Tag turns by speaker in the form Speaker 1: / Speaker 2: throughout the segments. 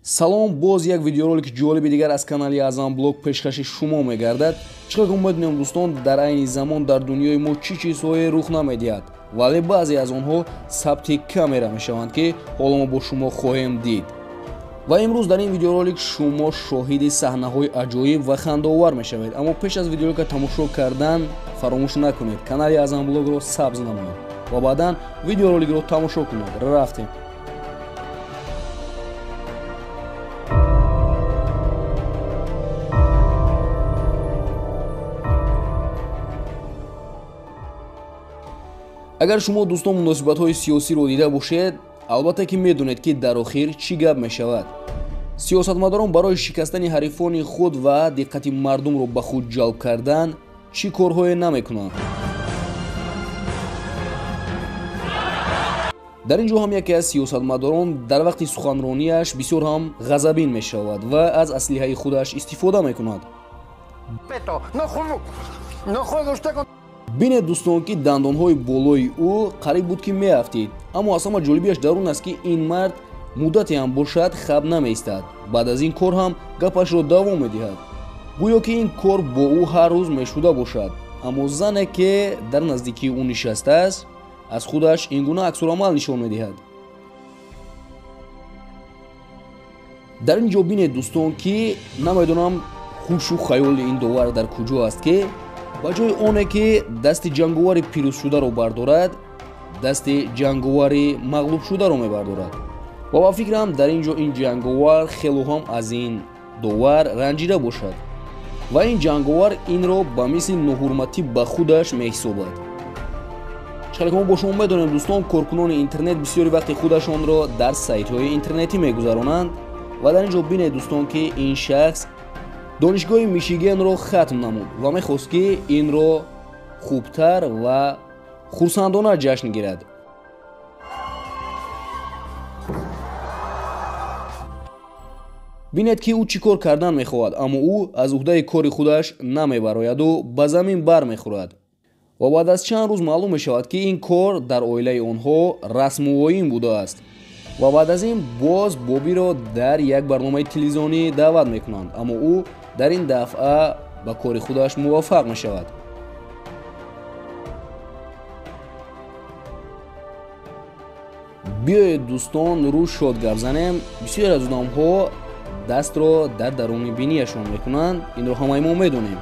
Speaker 1: Салом, боз як видеоролики ҷолиби дигар аз канали Аъзам Блог пешкаши шумо мегардад. Чӣ қадр медонем дӯстон, дар айни замон дар дунёи мо чӣ чизҳое рух намедиҳад, вале баъзе аз онҳо сабти камера мешаванд, ки ҳоло мо бо шумо хоҳем дид. Ва имрӯз дар ин видеоролик шумо шоҳиди саҳнаҳои аҷоиб ва хандаовар мешавед. Аммо пеш аз видеоролика тамошо кардан фаромӯш накунед, канали Аъзам Блогро сабз намоед ва баъдан видеороликро тамошо кунед. Рафтем. Агар шумо дӯстон муносибатҳои сиёсиро дида бошед, албатта ки медонед, ки дар охир чӣ гап мешавад. Сиёсатмадорон барои шикастани ҳарифони худ ва диққати мардумро ба худ ҷалб кардан чӣ корҳое намекунанд. Дар ин ҷо ҳам яке аз сиёсатмадорон дар вақти суханронияш бисёр ҳам ғазабин мешавад ва аз аслиҳаи худаш истифода мекунад. Бинед дӯстон, ки дандонҳои болои ӯ қариб буд, ки меафтид. Аммо аз ҳама ҷолибиаш дар он аст, ки ин мард муддате ҳам бошад хаб намеистад. Баъд аз ин кор ҳам гапашро давом медиҳад, гӯё ки ин кор бо ӯ ҳар рӯз мешуда бошад. Аммо зане, ки дар наздикии ӯ нишастааст, аз худаш ин гуна аксуламал нишон медиҳад. Дар ин ҷо бинед дӯстон, ки намедонам ҳушу хаёли ин довар дар куҷо аст, ки ба ҷои оне ки дасти ҷанговари пирӯзшударо бардорад, дасти ҷанговари мағлубшударо мебардорад. Ва ба фикрам дар ин ҷо ин ҷанговар хело ҳам аз ин довар ранҷида бошад ва ин ҷанговар инро ба мисли ноҳурматӣ ба худаш меҳисобад. Чӣ мо бо шумо медонем дӯстон, коркунони интернет бисёри вақти худашонро дар сайтҳои интернетӣ мегузаронанд. Ва дар ин ҷо бинед дӯстон, ки ин шахс донишгоҳи Мишигенро хатм намуд ва мехост, ки инро хубтар ва хурсандона ҷашн гирад. Бинед, ки ӯ чӣ кор кардан мехоҳад, аммо ӯ аз уҳдаи кори худаш намебарояду ба замин бармехӯрад. Ва баъд аз чанд рӯз маълум мешавад, ки ин кор дар оилаи онҳо расму оин будааст. Ва баъд аз ин боз Бобиро дар як барномаи телевизионӣ даъват мекунанд, аммо ӯ дар ин дафъа ба кори худаш муваффақ мешавад. Биёед дӯстон, рӯ шод гап занем. Бисёре аз одамҳо дастро дар даруни бинияшон мекунанд, инро ҳамаи мо медонем.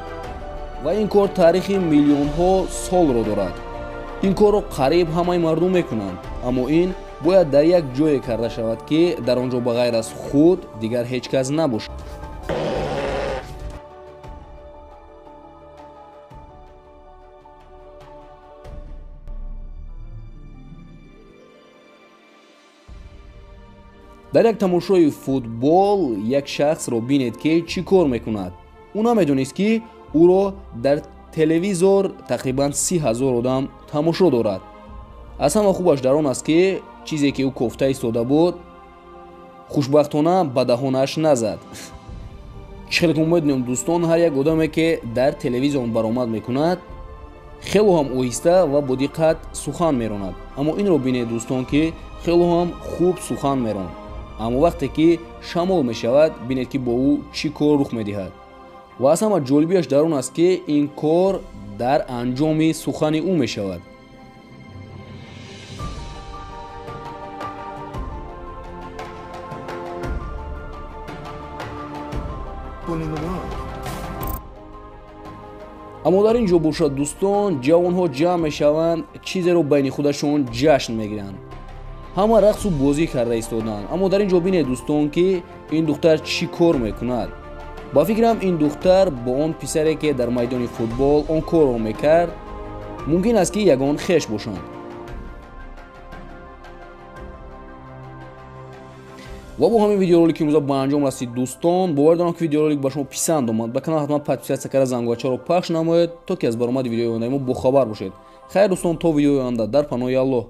Speaker 1: Ва ин кор таърихи миллионҳо солро дорад. Ин корро қариб ҳамаи мардум мекунанд, аммо ин бояд дар як ҷое карда шавад, ки дар он ҷо ба ғайр аз худ дигар ҳеҷ кас набошад. Дар як тамошои футбол як шахсро бинед, ки чӣ кор мекунад. Ӯ намедонист, ки ӯро дар телевизор тақрибан 30 000 одам тамошо дорад. Аз ҳама хубаш дар он аст, ки чизе ки ӯ кофта истода буд, хушбахтона ба даҳонаш назад. Чӣ хеле ки мо медонем дӯстон, ҳар як одаме, ки дар телевизион баромад мекунад, хело ҳам оҳиста ва бо диққат сухан меронад. Аммо инро бинед дӯстон, ки хело ҳам хуб сухан меронд. Аммо вақте ки шамол мешавад, бинед, ки бо ӯ чӣ кор рух медиҳад. Ва аз ҳама ҷолибиаш дар он аст, ки ин кор дар анҷоми сухани ӯ мешавад. Аммо дар ин ҷо бошад дӯстон, ҷавонҳо ҷамъ мешаванд, чизеро байни худашон ҷашн мегиранд. Ҳама рақсу бозӣ карда истоданд. Аммо дар ин ҷо бинед дӯстон, ки ин духтар чӣ кор мекунад. Ба фикрам ин духтар бо он писаре, ки дар майдони футбол он корро мекард, мумкин аст, ки ягон хеш бошанд. Ва бо ҳамин видеоролики имрӯза ба анҷом расид дӯстон. Бовар дорам, ки видеоролик ба шумо писанд омад. Ба канал ҳатман подписаться карда, зангулачаро пахш намоед, то ки аз баромади видеои ояндаи мо бохабар бошед. Хайр дӯстон, то видеои оянда, дар паноҳи Аллоҳ.